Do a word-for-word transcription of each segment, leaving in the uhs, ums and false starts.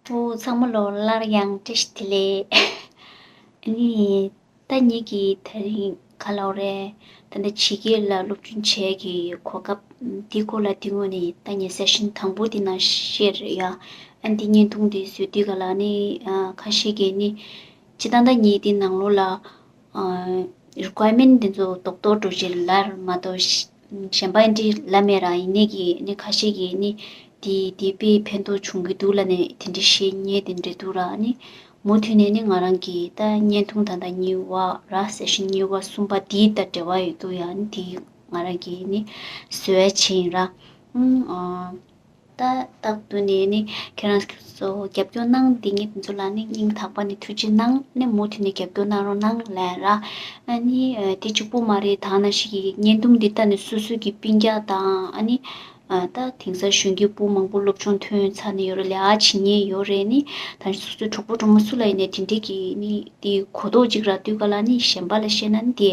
ཕྲུ་གུ་ཚང་མ་ལོ་སླར་ཡང་བཀྲ་ཤིས་བདེ་ལེགས། ཨ་ནི། ད་ངེད་ཀྱིས་དེ་རིང་ག་ལབ་དགོས་རེད། ད་ལྟ་ཕྱི་རྒྱལ་ལ་སློབ་སྦྱོང་བྱེད་ཀྱི་གོ་སྐབས་འདི་སྐོར་ལ་འདི་སྔོན་ནས་ད་ངས་སེ་ཤན་དང་པོ་འདི་ནང་བཤད་ཡ། ཨ་འདི་བརྙན་ཐུང་འདི་བཟོས་དུས་ག་ལ་ནི་ཨ་ཁ་ཤས་ཀྱིས་ནི་སྤྱིར་བཏང་ད་ངེད་འདི་ནང་ལོགས་ལ་ཨ་རི་ཀོ་ཡར་མེན་ཊི་འདི་ཚོ་རྡོག་རྡོག་འགྲོ་བཞིན་ལབ་མ་གཏོགས་གཞན་པ་འདི་ལབ་མེད་ར། ཡིན་ནའི་གི་ནི་ཁ་ཤས་ཀྱིས་ནི་འདི་འདི་དཔེ་ཕན་ཐོགས་བྱུང་གི་འདུག་ལབ་ནས་དེ་འདྲ་བཤད་མཁན་དེ་འདྲ་འདུག་ར། ནི་མུ་མཐུད་ནས་ནི་ང་རང་གི་ད་བརྙན་ཐུང་ད་ལྟ་གཉིས་པ་ར་སེ་ཤན་གཉིས་པ་གསུམ་པ་དེའི་ད་འབྲེལ་བ་ཡོད་འདུག་ཡ། ནི་དེ་ང་རང་གིས་ནི་བཟོ་ཡ་བྱས་ཡིན་ར། ཨུམ། ཨ། ད་རྟག་ཏུ་ནས་ནི་ཁྱེད་རང་ཚོ་རྒྱབ་སྐྱོར་གནང་། འདི་ངེད་དེ་ཚོ་ལ་ནི་སྙིང་ཐག་པ་ནས་ཐུགས་རྗེ་གནང་། ནི་མུ་མཐུད་ནས་རྒྱབ་སྐྱོར་གནང་རོགས་གནང་ལབ་ར། ཨ་ནི་ཨ་དེ་གཅིག་པོ་མ་རེད། ད་ནང་བཞིན་གྱི་བརྙན་ཐུང་འདི་ལྟ་ནས་སོ་སོའི་གི་སྤུན་ཀྱག་དང་ཨ་ནི་ཨ་ད་དེང་སང་གཞོན་སྐྱེས་སྤུ་མང་པོ་སློབ་སྦྱོང་ཐོན་ཚར་ནས་ཡོད་རེད། ལས་ཀ་བྱེད་མཁན་ཡོད་རེད། ནི་ད་སོ་སོའི་གྲོགས་པོ་གྲོགས་མོ་སུ་ལ་ཡིན་ནའི་དེ་འདྲས་ཀྱི་ནི་དེ་གོ་རྟོགས་ཅིག་རག་དུས་ག་ལ་ནི་གཞན་པ་ལ་བཤད་ན་ནི་དེ་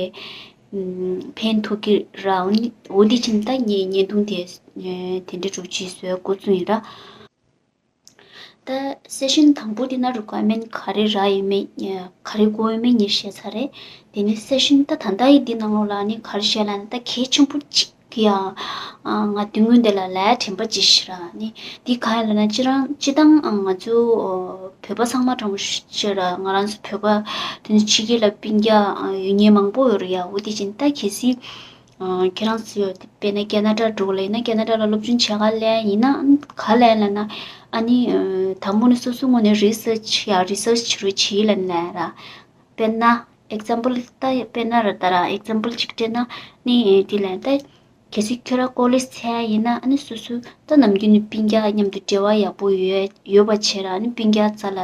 ཕན་ཐོགས་ཀྱི་ར། འོ་ནི་འོ་འདི་ཕྱིན་ད་ངས་བརྙན་ཐུང་དེ་དེ་འདྲ་འགྲོ་ཅིག་བཟོས་འགོ་བཙུགས་ཡིན་ར། ད་སེ་ཤན་དང་པོ་འདི་ན་རི་ཀོ་ཡར་མེན་ཊི་ག་རེ་རག་ཡོད་མེད་ག་རེ་དགོས་ཡོད་མེད་ངས་བཤད་ཚར་རེད། དེ་ནི་སེ་ཤན་ད་ད་ལྟ་ཡི་འདི་ནང་ལོགས་ལ་ནི་ག་རེ་བཤད་ལབ་ན་ད་གལ་ཆེན་པོ་གཅིག་གི་ཡ། ང་དེ་སྔོན་དེ་ལ་ལས་དྲན་པ་ཅིག་ཤི་ར། ནི་འདི་ག་ཡིན་ལབ་ན་སྤྱིར་བཏང་སྤྱིར་བཏང་ང་ཚོ་བོད་པ་ཚང་མ་དྲང་པོ་བཤད་ར། ང་རང་ཚོ་བོད་པ་དེ་ནི་ཕྱི་རྒྱལ་ལ་སྤུན་ཀྱག་ཡོད་མཁན་མང་པོ་ཡོད་རེད་ཡ། འོ་དེ་ཕྱིན་ད་གལ་སྲིད། ཨ་ཁྱེད་རང་ཚོ་དཔེར་ན་ཁེ་ན་ཌ་འགྲོ་ལབ་ཡིན་ན་ཁེ་ན་ཌ་ལ་སློབ་སྦྱོང་བྱེད་ག་སླེབས་ཡིན་ན་ག་ལབ་ལབ་ན། ཨ་ནི་ཨ་དང་པོ་ནི་སོ་སོའི་ངོས་ནས་རི་སར་ཆི་ཡ་རི་སར་ཆི་བྱེད་རོགས་བྱེད་ལབ་ནས་ལབ་ར། དཔེར་ན་ཨེག་ཛམ་པལ་ད་དཔེར་ན་ར་ད་ར་ཨེག་ཛམ་པལ་གཅིག་སྤྲད་ན་ནི་དེ་ལབ་ད། གལ་སྲིད་ཁྱོད་རང་ཀོ་ལེཇ་ཚར་ཡིན་ན་ཨ་ནི་སོ་སོའི་ད་ནམ་རྒྱུན་ནས་སྤུན་ཀྱག་མཉམ་དུ་འབྲེལ་བ་ཡག་པོ་ཡོད་ཡོད་པ་བྱས་ར། ཨ་ནི་སྤུན་ཀྱག་རྩ་ལ་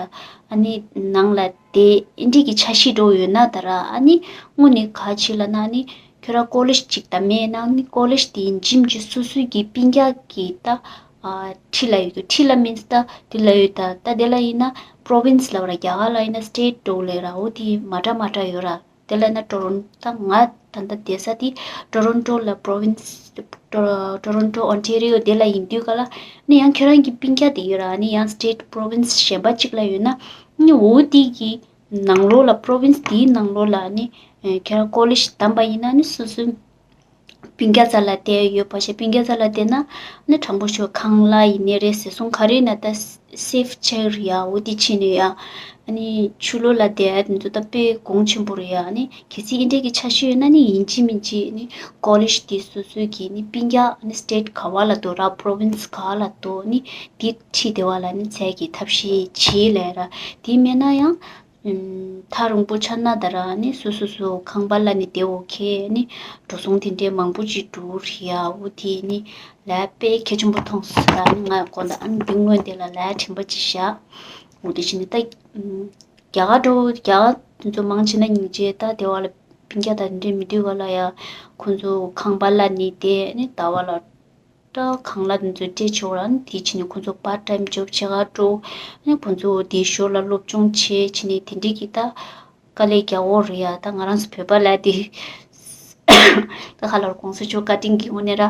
ཨ་ནི་ནང་ལ་དེ་ཨེ་འདྲས་ཀྱི་འཆར་གཞི་འདྲ་བོ་ཡོད་ན་ད་ར། ཨ་ནི་དངོས་གནས་ག་བྱེད་ལབ་ན་ཨ་ནི་ཁྱོད་རང་ཀོ་ལེཇ་ཅིག་ད་མེད་ན་ཨ་ནི་ཀོ་ལེཇ་དེ་འཇིམ་གྱི་སོ་སོའི་གི་སྤུན་ཀྱག་གི་ད་ཨ་ཁྲི་ལ་ཡོད་དོ། ཁྲི་ལ་མིན་ད་དེ་ལ་ཡོད་ད། ད་དེ་ལ་ཡིན་ན་པྲོ་ཝིན་སི་ལབ་ར། རྒྱ་གར་ལ་ཡིན་ན་སི་ཊེཊ་འདྲ་བོ་ལབ་ར། འོ་དེ་མ་འདྲ་མ་འདྲ་ཡོད་ར། དེ་ལ་ན་ཊོ་རོན་ད་ང་ད་ལྟ་བསྡད་ས་དེ་ཊོ་རོན་ཊོ་ལ་པྲོ་ཝིན་སི་ཊོ་རོན་ཊོ་ཨོན་ཊེ་རི་ཡོ་དེ་ལ་ཡིན་དུས་ག་ལ་ནི་ཡང་ཁྱོད་རང་གི་སྤུན་ཀྱག་དེ་ཡོད་ར། ནི་ཡང་སི་ཊེཊ་པྲོ་ཝིན་སི་གཞན་པ་གཅིག་ལ་ཡོད་ན་ནི་འོ་དེ་གི་ནང་ལོགས་ལ་པྲོ་ཝིན་སི་དེའི་ནང་ལོགས་ལ་ནི་ཁྱོད་རང་ཀོ་ལེཇ་བདམས་པ་ཡིན་ན་ནི་སོ་སོའི་སྤུན་ཀྱག་རྩ་ལ་དེ་ཡོད་པ་བྱས། སྤུན་ཀྱག་རྩ་ལ་བསྡད་ན་ནི་དྲང་པོ་ཤོད་ཁང་གླ་ཡིན་ནའི་རེད། ཟས་སོང་ག་རེ་ཡིན་ན་ད་སེབ་ཆགས་རེད་ཡ། འོ་དེ་ཕྱིན་ནས་ཡ། ཨ་ནི་ཕྱི་ལོགས་ལ་བསྡད་ཡ་དེ་ཚོ་ད་དཔེ་གོང་ཆེན་པོ་རེད་ཡ། ཨ་ནི་གལ་སྲིད་ཨེ་འདྲས་ཀྱི་འཆར་གཞི་ཡོད་ན་ནི་ཡིན་གཅིག་མིན་གཅིག་ནི་ཀོ་ལེཇ་དེ་སོ་སོའི་གི་ནི་སྤུན་ཀྱག་ནི་སི་ཊེཊ་ག་བ་ལ་འདུག་ར། པྲོ་ཝིན་སི་ག་བ་ལ་འདུག་ནི་དེ་ཁྲིད་བདེ་བ་ལ་ནི་འཚོལ་གྱི་ཐབས་ཤེས་བྱེད་ལབ་ར། དེ་མེད་ན་ཡང་ཐག་རིང་པོ་ཆགས་ན་ད་ར་ནི་སོ་སོ་སོ་ཁང་པ་གླ་ནི་དེ་འོ་ཁེ་ནི་འགྲོ་སོང་དེ་འདྲའི་མང་པོ་ཅིག་འགྲོ་རེད་ཡ། འོ་དེ་ནི་ལས་དཔེ་གལ་ཆེན་པོ་མཐོང་སོང་ར། ནི་ང་དགོང་དག་ཨ་ནི་འདི་སྔོན་དེ་ལ་ལས་དྲན་པ་ཅིག་བཞག་འོ་དེ་བཞིན་ནི་ད་རྒྱ་གར་འགྲོ་རྒྱ་གར་དེ་ཚོ་མང་ཆེ་ན་སྙིང་རྗེ། ད་དེ་བ་ལ་སྤུན་ཀྱག་དང་དེ་འདྲའི་མི་འདུག་ག་ལ་ཡ། ཁོང་ཚོ་ཁང་པ་གླ་ནི་དེ་ནི་ད་བ་ལ། ད་ཁང་གླ་དེ་ཚོ་སྤྲད་ཆོག་ར། དེ་ཕྱིན་ནས་ཁོང་ཚོ་པར་ཊའིམ་ཇོབ་བྱེད་ག་འགྲོ། ཨ་ནི་ཁོང་ཚོ་དེའི་ཞོར་ལ་སློབ་སྦྱོང་བྱེད་ཕྱིན་ནས་དེ་འདྲས་ཀྱི་ད་དཀའ་ལས་རྒྱག་འོ་རེད་ཡ། ད་ང་རང་ཚོ་བོད་པ་ལ་དེ་ད་ཁ་ལར་གོང་ས་མཆོག་བཀའ་དྲིན་གྱི་དངོས་གནས་ར།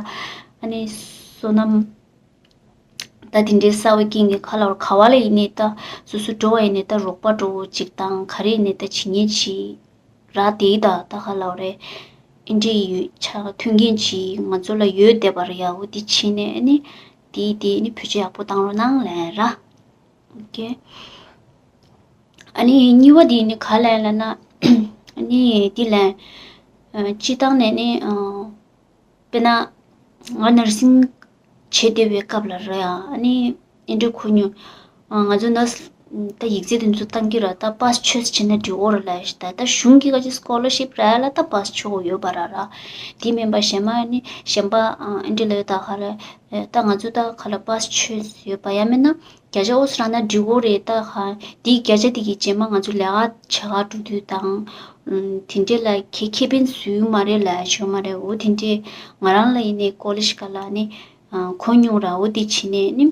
ཨ་ནི་བསོད་ནམས་ད་དེ་འདྲའི་གསར་བའི་རྐྱེན་གྱིས་ཁ་ལར་ག་བ་ལ་ཡིན་ནའི་ད་སོ་སོ་འགྲོ་བ་ཡིན་ནའི་ད་རོགས་པ་འགྲོ་འོ་ཅིག་དང་ག་རེ་ཡིན་ནའི་ད་བྱེད་ཉེན་ཅིག་ར་དེའི་ད་ད་ག་ལབ་རེད། ཨེ་འདྲའི་ཡོད་ཆ་མཐུན་རྐྱེན་ཅིག་ང་ཚོ་ལ་ཡོད་བསྡད་པ་རེད་ཡ། འོ་དེ་བྱས་ནས་ཨ་ནི་དེའི་དེ་ནི་བེད་སྤྱོད་ཡག་པོ་བཏང་རོགས་གནང་ལབ་ར། ཨོ་ཁེ། ཨ་ནི་གཉིས་པ་དེ་ནི་ག་ལབ་ལབ་ན་ཨ་ནི་དེ་ལ་སྤྱི་བཏང་ནས་ནི་དཔེར་ན་ང་ནར་སིང་བྱེད་བསྡད་པའི་སྐབས་ལ་རེད་ཡ། ཨ་ནི་ཨེ་འདྲ་ཁོ་ཉོ། ང་ཚོ་ནར་སི་ད་ཡིག་ཚད་དེ་ཚོ་བཏང་གི་ར། ད་པཱ་སི་ཆོས་བྱས་ན་འགྲིག་འོ་ར་ལབ་ཡ་ཞིག་ད་ད་གཞུང་གི་ག་ཅིག་སི་ཀོ་ལར་ཤིབ་རག་ཡ་ལ་ད་པཱ་སི་ཆོག་གི་ཡོད་པ་ར་ར། དེ་མིན་པ་གཞན་མ་ནི་གཞན་པ་ཨེ་འདྲ་ལབ་ཡོད་ད་ག་རེད། ད་ང་ཚོ་ད་ག་ལ་པཱ་སི་ཆོས་ཡོད་པ་ཡ་མིན་ན་བརྒྱ་ཆ་འོ་ཙམ་རག་ན་འགྲིག་གི་རེད། ད་ག་དེའི་བརྒྱ་ཆ་དེ་གི་རྗེས་མ་ང་ཚོ་ལས་ཀ་བྱེད་ག་འགྲོ་དུས་དང་། ཨུམ། དེ་འདྲས་ལ་ཁེ་ཁེ་ཕན་བཟོ་གི་མ་རེད་ལབ་ཡ་ཡོད་མ་རེད། འོ་དེ་འདྲས་ང་རང་ལ་ཡིན་ནའི་ཀོ་ལེཇ་སྒང་ལ་ནི་ཨ་གོ་མྱོང་ར། འོ་དེ་བྱས་ནས་ནི་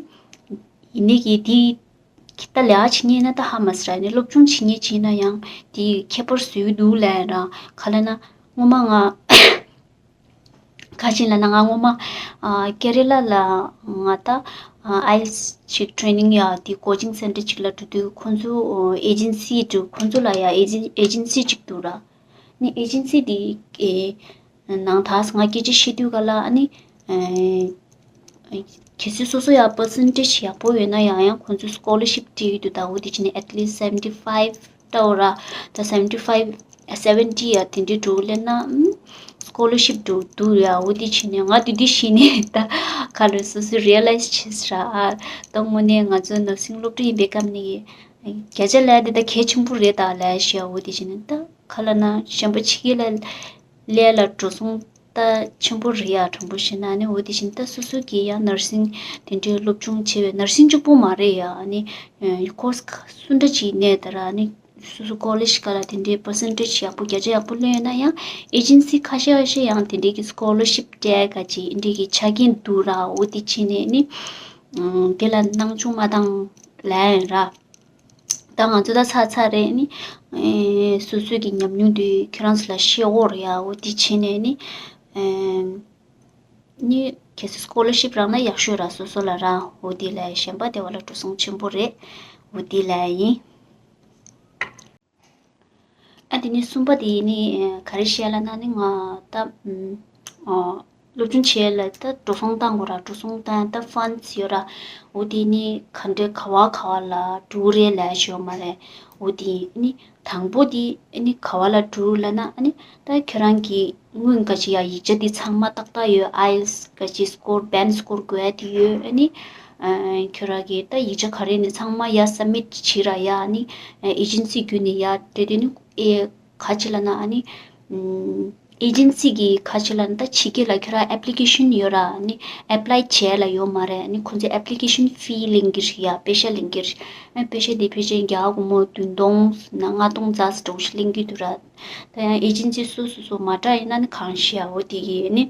ཡིན་ནའི་གི་དེ་ད་ལས་ཀ་བྱེད་མཁན་ཡིན་ན་ད་ཧ་མ་སི་ར། ཡིན་ནའི་སློབ་སྦྱོང་བྱེད་མཁན་ཅིག་ཡིན་ན་ཡང་དེ་ཁྱད་པར་བཟོ་གི་འདུག་ལབ་ཡ་ར། ག་ལབ་ན་སྔོན་མ་ང་ ག་ཅིག་ལབ་ན་ང་སྔོན་མ་ཨ་ཀེ་རེ་ལ་ལ་ང་ད་ཨ་ཨའི་ལི་ཊི་ཅིག་ཊེ་རེ་ནིང་ཡ་དེ་ཀོ་ཅིང་སེན་ཊར་ཅིག་ལ་འགྲོ་དུས་ཁོང་ཚོ་ཨེ་ཇེན་སི་འགྲོ་ཁོང་ཚོ་ལ་ཡ་ཨེ་ཇེན་ཨེ་ཇེན་སི་ཅིག་འདུག་ར། ནི་ཨེ་ཇེན་སི་དེ་ཨེ་ནང་ད་ང་སྐད་ཆ་བཤད་དུས་ག་ལ་ཨ་ནི་ཨེ་གལ་སྲིད་སོ་སོ་ཡ་པར་སེན་ཊེ་ཇི་ཡག་པོ་ཡོད་ན་ཡང་ཡང་ཁོང་ཚོས་སི་ཀོ་ལར་ཤིབ་སྤྲད་ཀྱི་འདུག་ད་འོ་དེ་བྱས་ནས་at least seventy five ལྟ་འོ་ར། ད་seventy five seventy ཡ་དེ་འདྲའི་འགྲོ་སླེབས་ན་ཨམ་སི་ཀོ་ལར་ཤིབ་འགྲོ་འདུག་ཡ། འོ་དེ་བྱས་ནས་ང་དེ་དུས་གཞི་ནས་ད་ག་ལ་སོ་སོས་རི་ཡ་ལའི་ཛི་བྱས་ར། ཨ་ད་དངོས་གནས་ང་ཚོ་ནར་སིང་སློབ་གྲྭ་ཡིན་པའི་སྐབས་ནས་བརྒྱ་ཆ་ལས་དེ་ད་གལ་ཆེན་པོ་རེད་ད་ལས་ཞེས། འོ་དེ་བྱས་ནས་ད་ག་ལ་ན་གཞན་པ་ཕྱི་རྒྱལ་ལ་ལས་ལ་འགྲོ་སོང་ད་ཆེན་པོ་རེད་ཡ། དྲང་པོ་བཤད་ན་ནི་འོ་དེ་བཞིན་ད་སོ་སོ་གིས་ཡང་ནར་སིང་དེ་འདྲའི་སློབ་སྦྱོང་བྱས་པའི་ནར་སིང་གཅིག་པུ་མ་རེད་ཡ། ཨ་ནི་ཨེ་ཀོར་སི་ཁ་སུ་འདྲ་ཅིག་གནས་ད་ར། ཨ་ནི་སོ་སོ་ཀོ་ལེཇ་ག་ལ་དེ་འདྲའི་པར་སེན་ཊེ་ཇི་ཡག་པོ་བརྒྱ་ཆ་ཡག་པོ་སླེབས་ཡོད་ན་ཡང་ཨེ་ཇེན་སི་ཁ་ཤས་ཁ་ཤས་ཡང་དེ་འདྲའི་གི་སི་ཀོ་ལར་ཤིབ་སྤྲད་ག་ཅིག་འདྲའི་གི་ཆ་རྐྱེན་འདུག་ར། འོ་དེ་བྱས་ནས་ནི་ཨམ་དེ་ལ་སྣང་ཆུང་མ་བཏང་ལབ་ཡིན་ར། ད་ང་ཚོ་ད་ཚར་ཚར་རེད་ནི། ཨེ་སོ་སོའི་གི་ཉམས་མྱོང་དེ་ཁྱེད་རང་ཚོ་ལ་བཤད་འོ་རེད་ཡ། འོ་དེ་བྱས་ནས་ནི། ཨེ་ནི་གལ་སྲིད་སི་ཀོ་ལར་ཤིབ་རག་ན་ཡག་ཤོས་ར་སོ་སོ་ལ་ར། འོ་དེ་ལས་གཞན་པ་དེ་བ་ལ་འགྲོ་སོང་ཆེན་པོ་རེད། འོ་དེ་ལས་ཡིན། ཨ་དེ་ནི་གསུམ་པ་དེ་ནི་ག་རེ་བཤད་ལབ་ན་ནི་ང་ད་ཨམ་ཨ་སློབ་སྦྱོང་བྱེད་ལ་ད་འགྲོ་སོང་བཏང་དགོས་ར། འགྲོ་སོང་བཏང་ད་ཕན་སི་ཡོད་ར། འོ་དེ་ནི་ག་འདྲ་ག་བ་ག་བ་ལ་འགྲོ་རེད་ལབ་ཤོད་མ་རེད། འོ་དེ་ནི་དང་པོ་དེ་ནི་ག་བ་ལ་འགྲོ་ལབ་ན་ཨ་ནི་ད་ཁྱོད་རང་གི་སྔོན་ག་ཅིག་ཡ་ཡིག་ཆ་དེ་ཚང་མ་ཏག་ཏག་ཡོད། ཨའི་ལི་ཊི་ག་ཅིག་སི་ཀོར་བེན་སི་ཀོར་དགོས་ཡ་དེ་ཡོད། ཨ་ནི་ཨ་ཁྱོད་རང་གི་ད་ཡིག་ཆ་ག་རེ་ནི་ཚང་མ་ཡ་སབ་མིཊ་བྱེད་ར་ཡ། ཨ་ནི་ཨེ་ཇེན་སི་བརྒྱུད་ནས་ཡ་སྤྲད་དེ་ནི་ཨེ་ག་ཅིག་ལབ་ན་ཨ་ནི་ཨམ་ཨེ་ཇེན་སི་གི་ག་ཅིག་ལབ་ན་ད་ཕྱི་རྒྱལ་ལ་ཁྱོད་རང་ཨེབ་ལི་ཀེ་ཤན་ཡོད་ར། ཨ་ནི་ཨེབ་ལའི་བྱས་ལ་ཡོད་མ་རེད། ཨ་ནི་ཁོང་ཚོས་ཨེབ་ལི་ཀེ་ཤན་ཕི་ལེན་གྱི་རེད་ཡ། པེ་ཤ་ལེན་གྱི་རེད། ཨ་པེ་ཤ་དེ་ཕལ་ཆེར་རྒྱ་སྒོར་མོ་བདུན་སྟོང་ན་ལྔ་སྟོང་ཙམ་འདྲ་བོ་ཞིག་ལེན་གྱི་འདུག་ར། ད་ཡང་ཨེ་ཇེན་སི་སོ་སོ་སོ་མ་དྲག་ཡིན་ན་ནི་གང་ཤེས་ཡ། འོ་དེ་གི་ནི་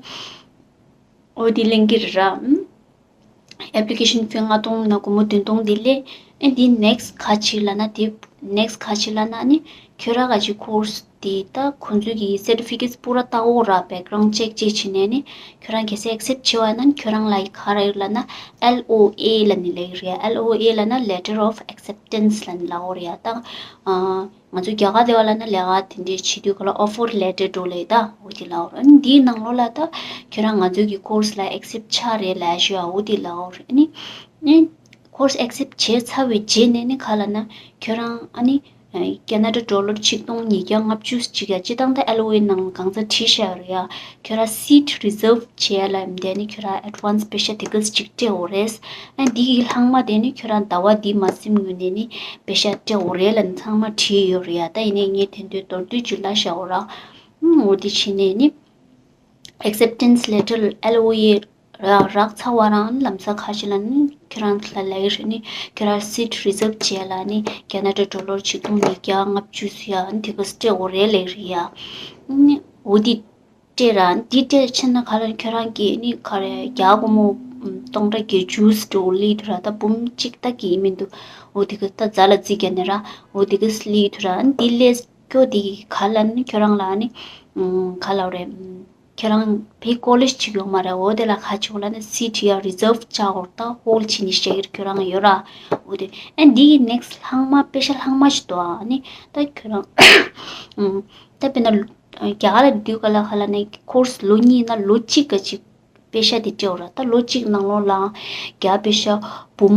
འོ་དེ་ལེན་གྱི་རེད་ར། ཨམ་ཨེབ་ལི་ཀེ་ཤན་ཕི་ལྔ་སྟོང་ན་སྒོར་མོ་བདུན་སྟོང་དེ་ལས། ཨེ་འདི་ནེག་སི་ག་ཅིག་ལབ་ན་དེ་ནེག་སི་ག་ཅིག་ལབ་ན་ནི་ཁྱོད་རང་ག་ཅིག་ཀོར་སི་དེ་ད་ཁོང་ཚོས་ཀྱི་སར་ཊི་ཕི་ཀེཊ་པུ་ར་ལྟ་འོ་ར། བེག་གྷ་རའུན་ཌི་ཅེག་ཅིག་བྱས་ནས་ནི་ཁྱོད་རང་གལ་སྲིད་ཨེག་སེབ་བྱེད་པ་ན་ཁྱོད་རང་ལ་ག་རེ་ཡོད་ལབ་ན་ཨེལ་ཨོ་ཨེ་ལབ་ནི་ལབ་ཀྱི་རེད། ཨེལ་ཨོ་ཨེ་ལབ་ན་ལེ་ཊར་ཨོཕ་ཨེག་སེབ་ཊེན་སི་ལབ་ནི་ལབ་འོ་རེད་ཡ། ད་ཨ་ང་ཚོ་རྒྱ་གར་དེ་བ་ལ་ན་ལས་ཀ་དེ་འདྲའི་བྱེད་དུས་ག་ལ་ཨོ་ཕར་ལེ་ཊར་འགྲོ་ལེ་ད་འོ་དེ་ལབ་འོ་ར། ཨ་ནི་འདིའི་ནང་ལོགས་ལ་ད་ཁྱོད་རང་ང་ཚོའི་གི་ཀོར་སི་ལ་ཨེག་སེབ་ཆགས་རེད་ལབ་ཞུ་ཡ་འོ་དེ་ལབ་འོ་ར། ཨ་ནི་ནི་ཀོར་སི་ཨེག་སེབ་བྱས་ཚར་བའི་རྗེས་ནས་ནི་ག་ལབ་ན་ཁྱོད་རང་ཨ་ནི་ཨ་ཀེ་ན་ཌ་ཌོ་ལར་ཆིག་སྟོང་ཉིས་བརྒྱ་ལྔ་བཅུ་ཅིག་ཡ་སྤྱི་བཏང་ད་ཨེལ་ཨོ་ཨེ་ནང་གང་ཚ་བྲིས་བཞག་ཡོད་རེད་ཡ། ཁྱོད་རང་སིཊ་རི་ཛརབ་བྱས་ལ་འདས་ནི་ཁྱོད་རང་ཨེཌ་ཝན་སི་པེ་ཤ་དེ་ག་ཅིག་སྤྲད་འོ་རེད། ཨ་འདི་གི་ལྷག་མ་དེ་ནི་ཁྱོད་རང་ཟླ་བ་འདི་མ་ཟིན་སྔོན་ནས་ནི་པེ་ཤ་སྤྲད་འོ་རེད་ལ་ནི་ཚང་མ་བྲིས་ཡོད་རེད་ཡ། ད་ཡིན་ནའི་ངས་དེ་འདྲའི་མདོར་བསྡུས་ཅིག་ལབ་བཞག་འོ་ར། ཨུམ་འོ་དེ་བྱས་ནས་ནི་ཨེག་སེབ་ཊེན་སི་ལེ་ཊར་ཨེལ་ཨོ་ཨེ་རག་རག་ཚར་བ་རང་ལམ་སང་ག་ཅིག་ལབ་ན་ནི་ཁྱོད་རང་ཚོ་ལ་ལབ་ཀྱི་རེད། ནི་ཁྱོད་རང་སིཊ་རི་ཛརབ་བྱས་ལ་ནི་ཀེ་ན་ཌ་ཌོ་ལར་ཆིག་སྟོང་ཉིས་བརྒྱ་ལྔ་བཅུ་ཟེར་ཡ་ནི་དེ་ག་སྤྲད་འོ་རེད་ལབ་ཀྱི་རེད་ཡ། ནི་འོ་དེ་སྤྲད་ར། འདི་སྤྲད་ཕྱིན་ན་ག་རེ་ཁྱོད་རང་གིས་ནི་ག་རེ་རྒྱ་སྒོར་མོ་སྟོང་ཕྲག་བརྒྱད་ཅུ་འདྲ་བོ་སླེབས་ཐུབ་ར། ད་འབུམ་གཅིག་ད་གི་མི་འདུག་འོ་དེ་ག་ད་རྫ་ལ་རྩི་རྒྱག་ནི་ར། འོ་དེ་ག་སླེབས་ཐུབ་ར། འདི་སླེབས་སྐྱོ་དེ་ག་ལ་ནི་ཁྱོད་རང་ལ་ནི་ག་ལབ་རེད། ཁྱོད་རང་བའི་ཀོ་ལེཇ་ཅིག་ཡོད་མ་རེད། འོ་དེ་ལ་ག་ཅིག་ལབ་ན་སིཊ་ཡ་རི་ཛརབ་བྱ་འོ་ད་ཧོལ་བྱས་ནི་བཞག་གི་ཁྱོད་རང་ཡོད་ར། འོ་དེ་ཨ་འདི་གི་ནེག་སི་ལྷག་མ་པེ་ཤ་ལྷག་མ་ཞིག་འདུག་ཨ་ནི་ད་ཁྱོད་རང་ད་དཔེར་ན། རྒྱ་གར་ལ་དུས་ག་ལ་ག་ལ་ནས་ཀོར་སི་ལོ་གཉིས་ན་ལོ་གཅིག་ག་ཅིག་པེ་ཤ་དེ་སྤྲད་འོ་ར། ད་ལོ་གཅིག་ནང་ལོགས་ལའང་རྒྱ་པེ་ཤ་འབུམ་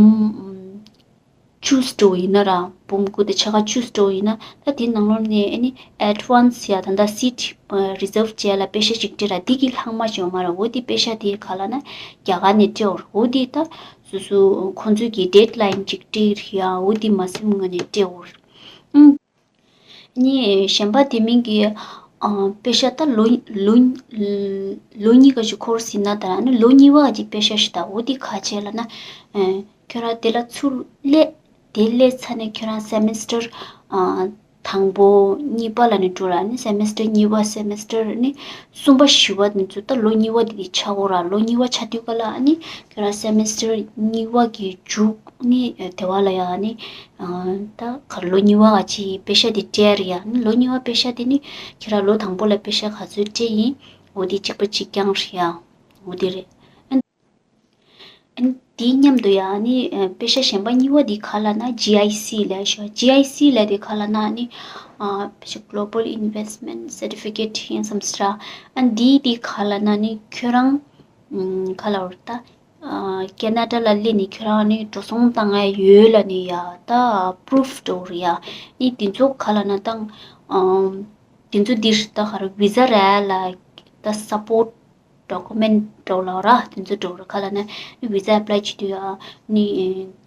བཅུ་འདྲ་བོ་ཡིན་ན་ར། འབུམ་དགུ་དང་ཕྱེད་ཀ་བཅུ་འདྲ་བོ་ཡིན་ན་ད་དེ་ནང་ལོགས་ནས་ཨ་ནི་ཨེཌ་ཝན་སི་ཡ་ད་ལྟ་སིཊ་རི་ཛརབ་བྱས་ལ་པེ་ཤ་ཅིག་སྤྲད་ར། དེ་གི་ལྷག་མ་ཅིག་ཡོད་མ་ར། འོ་དེ་པེ་ཤ་དེ་ག་ལ་ན་རྒྱ་གར་ནས་སྤྲད་འོ་ར། འོ་དེ་ད་སོ་སོ་ཁོང་ཚོའི་གི་ཌེཌ་ལའིན་ཅིག་སྤྲད་ཡ། འོ་དེ་མ་ཟིན་སྔོན་ནས་སྤྲད་འོ་ར། ཨང་། ནི་གཞན་པ་དེ་མིན་གྱི་ཨ་པེ་ཤ་ད་ལོ་ལོ་ལོ་གཉིས་ཀ་ཅིག་ཁོར་སི་ཡིན་ན་ད་ར་ནི་ལོ་གཉིས་པ་ཅིག་པེ་ཤ་ཞིག་ད་འོ་དེ་ག་བྱས་ལབ་ན། ཨ་ཁྱོད་རང་དེ་ལ་ཚུར་སླེབས། དེ་སླེབས་ཚར་ནས་ཁྱོད་རང་སེ་མེ་སི་ཊར་ཨ་དང་པོ་གཉིས་པ་ལ་ནི་འགྲོ་ར། ནི་སེ་མེ་སི་ཊར་གཉིས་པ་སེ་མེ་སི་ཊར་ནི་གསུམ་པ་བཞི་པ་ནི་ཚུར་ད་ལོ་གཉིས་པ་དེ་གི་ཆགས་འོ་ར། ལོ་གཉིས་པ་ཆགས་དུས་ག་ལ་ཨ་ནི་ཁྱོད་རང་སེ་མེ་སི་ཊར་གཉིས་པ་གི་མཇུག་ནི་དེ་བ་ལ་ཡ་ནི་ཨ་ད་ག་ལོ་གཉིས་པ་ག་ཅིག་པེ་ཤ་དེ་སྤྲད་རེད་ཡ། ནི་ལོ་གཉིས་པ་པེ་ཤ་དེ་ནི་ཁྱོད་རང་ལོ་དང་པོ་ལ་པེ་ཤ་ག་ཚོད་སྤྲད་ཡིན། འོ་དེ་གཅིག་པ་གཅིག་རྐྱང་རེད་ཡ། འོ་དེ་རེད། ཨ་ནི་དེའི་མཉམ་དུ་ཡ་ཨ་ནི་དཔེ་ཤ་གཞན་པ་གཉིས་པ་དེ་ག་ལབ་ན་ཇི་ཨའི་སི་ལབ་ཤག་ཇི་ཨའི་སི་ལབ་དེ་ག་ལབ་ན་ཨ་ནི་དཔེ་ཤ་Global Investment Certificate ཡིན་བསམ་སྲིད་ར། ཨ་ནི་དེའི་དེ་ག་ལབ་ན་ཨ་ནི་ཁྱོད་རང་ག་ལབ་ར་ད། ཨ་ཁེ་ན་ཌ་ལ་སླེབས་ནས་ཁྱོད་རང་ནི་འགྲོ་སོང་བཏང་ཡ་ཡོད་ལབ་ནས་ཡ་ད་པུ་རུཕ་འདྲ་བོ་རེད་ཡ། ནི་དེ་ཚོ་ག་ལབ་ན་ད་ཨམ་དེ་ཚོ་འདིར་ད་ག་རེ་བི་ཟ་རག་ལ་ད་སཔོརྚ་ཌོ་ཀུ་མེན་འདྲ་བོ་ལབ་ར། དེ་ཚོ་འདྲ་བོ་ར་ག་ལབ་ན་ནི་བི་ཟ་ཨེབ་ལའི་བྱེད་དུས་ཡ་ནི་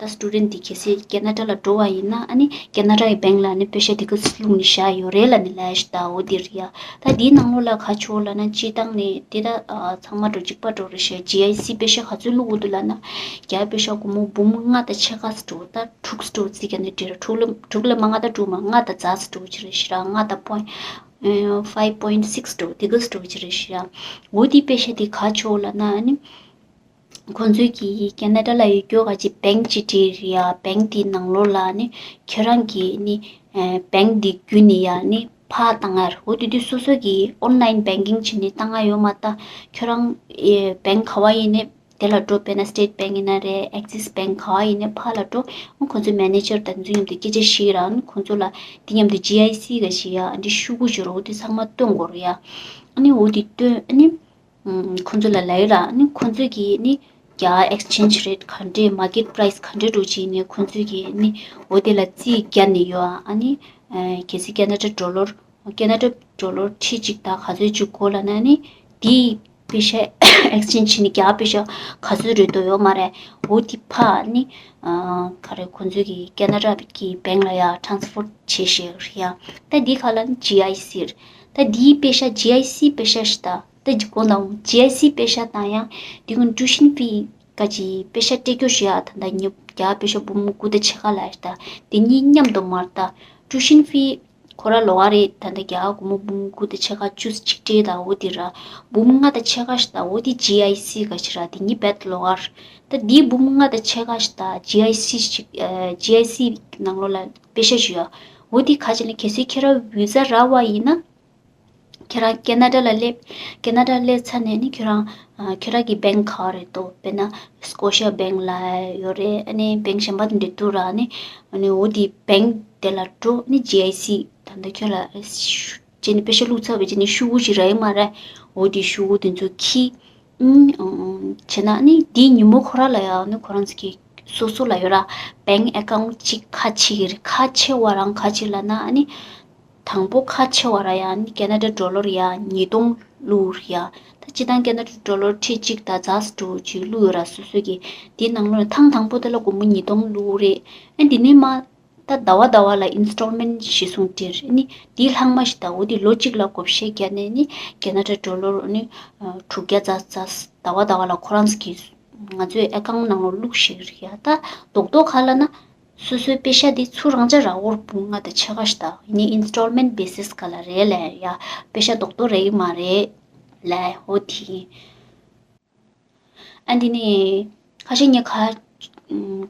ད་སི་ཊུ་ཌེན་ཊི་དེ་གལ་སྲིད་ཁེ་ན་ཌ་ལ་འགྲོ་བ་ཡིན་ན་ཨ་ནི་ཁེ་ན་ཌ་ཡི་བེང་ལ་ནི་པེ་ཤ་དེ་ག་ཚོད་བླུགས་ནས་བཞག་ཡོད་རེད་ལབ་ནས་ལབ་ཡ་ཞིག་ད་འོ་དེ་རེད་ཡ། ད་དེའི་ནང་ལོགས་ལ་ག་ཆོག་ལབ་ན་སྤྱིར་བཏང་ནས་དེ་ད་ཨ་ཚང་མ་འགྲོ་གཅིག་པ་འགྲོ་རེད་ཤག་ཇི་ཨའི་སི་པེ་ཤ་ག་ཚོད་བླུགས་འདུག་ལབ་ན། རྒྱ་པེ་ཤ་སྒོར་མོ་འབུམ་ལྔ་དང་ཕྱེད་ཀ་ཙམ་འགྲོ། ད་དྲུག་ཙམ་འགྲོ་ཙིག་ག་ནས་འདྲེ་ར་དྲུག་ལ་དྲུག་ལ་མ་ལྔ་ད་དྲུག་མ་ལྔ་དང་ཙག་ཙམ་འགྲོ་ཅི་རེད་ཤི་ར། ལྔ་དང་point five point six འགྲོ་དེ་ག་ཙམ་འགྲོ་ཅི་རེད་ཤི་ར། འོ་དེ་པེ་ཤ་དེ་ག་ཆོག་ལབ་ན་ཨ་ནི། ཁོང་ཚོས་ཀྱིས་ཁེ་ན་ཌ་ལ་ཡོད་རྒྱུ་ག་ཅིག་བེང་ཅིག་བྲིས་རེད་ཡ། བེང་དེའི་ནང་ལོགས་ལ་ནི་ཁྱོད་རང་གིས་ནི་ཨེ་བེང་འདི་བརྒྱུད་ནས་ཡ་ནི་ཕར་བཏང་ཡ་རེད། འོ་དེ་དུས་སོ་སོ་གིས་ཨོན་ལའིན་བེང་ཀིང་བྱས་ནས་བཏང་ཡ་ཡོད་མ་རེད། ད་ཁྱོད་རང་ཨེ་བེང་ག་བ་ཡིན་ནའི་དེ་ལ་འགྲོ། དཔེར་ན་སི་ཊེཊ་བེང་ཡིན་ན་རེད། ཨེག་སིས་བེང་ག་བ་ཡིན་ནའི་ཕར་ལ་འགྲོ། ཁོང་ཚོའི་མེ་ནེ་ཇར་དང་འདི་ཚོ་མཉམ་དུ་སྐད་ཆ་བཤད་ར། ཁོང་ཚོ་ལ་འདི་མཉམ་དུ་ཇི་ཨའི་སི་ག་ཞིག་ཡ་འདི་ཤོག་གུ་ཞིག་རོ། འོ་དེ་ཚང་མ་སྟོན་དགོས་རེད་ཡ། ཨ་ནི་འོ་དེ་སྟོན་ཨ་ནི། ཁོང་ཚོ་ལ་ལབ་ཡོད་ར། ཨ་ནི་ཁོང་ཚོས་ཀྱིས་ནི་རྒྱ་ཨེག་སི་ཅེན་ཇི་རེ་ཊི་ག་འདྲས། མར་ཀེཊ་པ་རའི་སི་ག་འདྲས་འགྲོ་ཅིག་ནས་ཁོང་ཚོས་ཀྱིས་ནི་འོ་དེ་ལ་རྩིས་བརྒྱབ་ནས་ཡོད་ཨ། ཨ་ནི་གལ་སྲིད་ཁེ་ན་ཌ་ཌོ་ལར་ཁེ་ན་ཌ་ཌོ་ལར་ཁྲི་གཅིག་དང་ག་ཚོད་ཅིག་དགོས་ལབ་ན་ནི་དེའི་པེ་ཤ་ཨེག་སི་ཅེན་ཇི་ནི་རྒྱ་པེ་ཤ་ག་ཚོད་རེད་འདུག་ཡོད་མ་རེད། འོ་དེ་ཕར་ནི་ག་རེ་ཁོང་ཚོས་ཀྱིས་ཁེ་ན་ཌ་གི་བེང་ལ་ཡ་ཊ་རན་སི་ཕར་བྱེད་ཤེས་རེད་ཡ། ད་དེ་ག་ལབ་ན་ཇི་ཨའི་སི་རེད། ད་དེའི་པེ་ཤ་ཇི་ཨའི་སི་པེ་ཤ་ཞིག་ད། ད་ཅིག་གོ་ནའོ། ཇི་ཨའི་སི་པེ་ཤ་དང་ཡང་དེ་གུན་ཊུ་ཤན་ཕི་ག་ཅིག་པེ་ཤ་སྤྲད་རྒྱུ་ཞིག་ཡ། ད་ད་ཉིས་བརྒྱ་པེ་ཤ་འབུམ་དགུ་དང་ཕྱེད་ཀ་ལ་ཞིག་ད། དེ་གཉིས་མཉམ་དུ་མ་རེད་ད། ཊུ་ཤན་ཕི་ཁོ་ར་ལོགས་ཀ་རེད། ད་ད་རྒྱ་སྒོར་མོ་འབུམ་དགུ་དང་ཕྱེད་ཀ་བཅུ་གཅིག་སྤྲད་ད། འོ་དེ་ར་འབུམ་ལྔ་དང་ཕྱེད་ཀ་ཞིག་ད། འོ་དེ་ཇི་ཨའི་སི་ག་ཞིག་ར། དེ་གཉིས་རྦད་ལོགས་ཀ་རེད། ད་དེ་འབུམ་ལྔ་དང་ཕྱེད་ཀ་ཞིག་ད་ཇི་ཨའི་སི་ཞིག་ཨ་ཇི་ཨའི་སི་ནང་ལོགས་ལ་པེ་ཤ་ཞིག་ཡ། འོ་དེ་ག་ཅིག་ལ་གལ་སྲིད་ཁྱེད་རང་བི་ཟ་རག་པ་ཡིན་ན། ཁྱེད་རང་ཁེ་ན་ཌ་ལ་སླེབས། ཁེ་ན་ཌ་སླེབས་ཚར་ནས་ནི་ཁྱོད་རང་ཨ་ཁྱོད་རང་གི་བེང་ག་རེ་འདུག་དཔེར་ན་སྐོ་ཤ་བེང་ལ་ཡོད་རེད། ཨ་ནི་བེང་གཞན་པ་དེ་འདྲ་འདུག་ར། ཨ་ནི་ཨ་ནི་འོ་དེ་བེང་དེ་ལ་འགྲོ། ནི་ཇི་ཨའི་སི་ད་ལྟ་ཁྱོད་ལ་ཤུ་བྱས་ནས་པེ་ཤ་བླུགས་ཚར་བའི་རྗེས་ནས་ཤོག་གུ་ཞིག་རག་ཡོད་མ་རེད། འོ་དེ་ཤོག་གུ་དེ་ཚོ་ཁྱེར། ཨུམ། བྱས་ན་ནི་དེའི་ཉིན་མོ་ཁོ་རང་ལ་ཡང་ནི་ཁོ་རང་ཚོ་གི་སོ་སོ་ལ་ཡོད་ར། བེང་ཨེ་ཀའུནཊ་གཅིག་ཁ་ཕྱེ་གི་རེད། ཁ་ཕྱེ་བ་རང་ག་ཅིག་ལབ་ན་ཨ་ནི། དང་པོ་ཁ་ཕྱེ་བ་ར་ཡང་ནི་ཁེ་ན་ཌ་ཌོ་ལར་ཡ་ཉིས་སྟོང་བླུགས་རེད་ཡ། ད་སྤྱིར་བཏང་ཁེ་ན་ཌ་ཌོ་ལར་ཁྲི་གཅིག་དང་ཙག་ཙིག་འདྲ་བོ་ཅིག་བླུགས་ཡོད་ར། སོ་སོ་གི་དེའི་ནང་ལོགས་ཐེངས་དང་པོ་དེ་ལ་སྒོར་མོ་ཉིས་སྟོང་བླུགས་རེད། ཨ་དེ་ནས་མ་ད་ཟླ་བ་ཟླ་བ་ལ་ཨིན་སི་ཊོལ་མེན་ཊི་གཞི་བཟུང་སྤྲད་རེད། ནི་དེའི་ལྷག་མ་ཞིག་ད། འོ་དེ་ལོ་གཅིག་ལ་བགོ་བཤའ་བརྒྱབ་ནས་ནི་ཁེ་ན་ཌ་ཌོ་ལར་ནི་དྲུག་བརྒྱ་ཙག་ཙག་ཟླ་བ་ཟླ་བ་ལ་ཁོ་རང་ཚོ་གི་ང་ཚོའི་ཨེ་ཀའུནཊ་ནང་ལོགས་བླུགས་ཤིག་རེད་ཡ། ད་རྡོག་རྡོག་ག་ལབ་ན། སོ་སོའི་པེ་ཤ་དེ་ཚུར་རང་འཇགས་རག་གི་རེད། འབུམ་ལྔ་དང་ཕྱེད་ཀ་ཞིག་ད། ཡིན་ནའི་ཨིན་སི་ཊོལ་མེན་ཊི་བེ་སིས་ག་ལ་རེད་ལབ་ཡ། པེ་ཤ་རྡོག་རྡོག་རག་གི་མ་རེད་ལབ། འོ་དེ་ཡིན། ཨ་འདི་ནི་ཁ་ཤས་ངས་ག་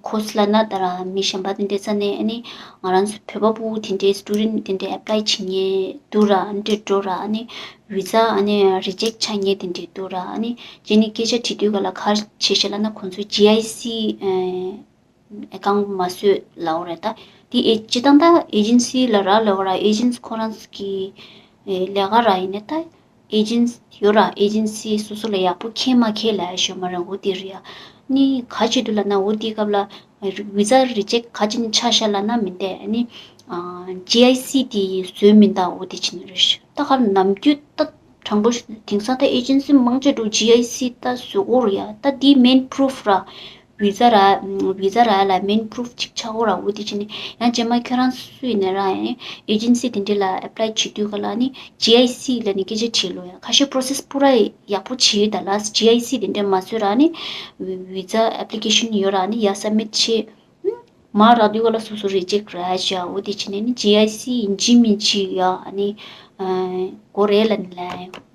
གོ་སོང་ལབ་ན། ད་ར་མི་གཞན་པ་དེ་འདྲའི་རྩ་ནས་ཨ་ནི་ང་རང་ཚོ་བོད་པ་ཕྲུ་གུ་དེ་འདྲའི་སི་ཊུ་ཌེན་ཊི་དེ་འདྲའི་ཨེབ་ལའི་བྱེད་མཁན་འདུག་ར། ཨ་འདྲས་འགྲོ་ར། ཨ་ནི་བི་ཟ་ཨ་ནི་རི་ཇེག་ཆགས་མཁན་དེ་འདྲའི་འདུག་ར། ཨ་ནི་རྗེས་ནས་སྐད་ཆ་དྲིས་དུས་ག་ལ་ག་རེ་བྱས་ཤག་ལབ་ན། ཁོང་ཚོ་ཇི་ཨའི་སི་ཨེ་ཀའུནཊ་མ་བཟོས་ལབ་པ་རེད་ད། དེ་ཨེ་སྤྱིར་བཏང་ད་ཨེ་ཇེན་སི་ལ་རག་ལབ་པ་ར། ཨེ་ཇེན་སི་ཁོ་རང་ཚོ་གི་ཨེ་ལས་ཀ་ར་ཡིན་ནའི་ད། ཨེ་ཇེན་སི་ཡོད་ར། ཨེ་ཇེན་སི་སོ་སོ་ལ་ཡག་པོ་མཁས་མ་མཁས་ལབ་ཡ་ཞིག་ཡོད་མ་རེད། འོ་དེ་རེད་ཡ། ནི་ག་བྱེད་དུས་ལབ་ན། འོ་དེའི་སྐབས་ལ་བི་ཟ་རི་ཇེག་ག་བྱས་ནས་ཆགས་ཤག་ལབ་ན་མི་འདུག་ཨ་ནི་ཨ་ཇི་ཨའི་སི་དེ་བཟོས་མི་འདུག་འོ་དེ་བྱས་ནས་རེད་ཤག་ད་ག་ནམ་རྒྱུན་ད་དྲང་པོ་ཞུ། དེང་སང་ད་ཨེ་ཇེན་སི་མང་ཆེ་འགྲོ་ཇི་ཨའི་སི་ད་བཟོ་གི་རེད་ཡ། ད་དེའི་མེན་པུ་རུཕ་ར། བི་ཟ་རག་བི་ཟ་རག་ལ་མེན་པུ་རུཕ་གཅིག་ཆགས་ཀྱི་རེད། འོ་དེ་བྱས་ནས་ཡང་རྗེས་མ་ཁྱོད་རང་སུ་ཡིན་ན་ར་ཡང་ཨེ་ཇེན་སི་དེ་འདྲ་ལ་ཨེབ་ལའི་བྱེད་དུས་ག་ལ་ནི་ཇི་ཨའི་སི་ལབ་ནས་སྐད་ཆ་དྲིས་ལོ་ཡ། ཁ་ཤས་པོ་རོ་སེ་སི་པུ་ར་ཡག་པོ་བྱས་ད་ལ། ཇི་ཨའི་སི་དེ་འདྲ་མ་བཟོས་ར་ནི་བི་ཟ་ཨེབ་ལི་ཀེ་ཤན་ཡོད་ར་ནི་ཡ་སབ་མིཊ་བྱས། མར་རག་དུས་ག་ལ་སོ་སོ་རི་ཇེག་རག་བྱས། འོ་དེ་བྱས་ནས་ནི་ཇི་ཨའི་སི་ཡིན་གཅིག་མིན་གཅིག་ཡ་ནི་དགོས་རེད་ལབ་ནི་ལབ།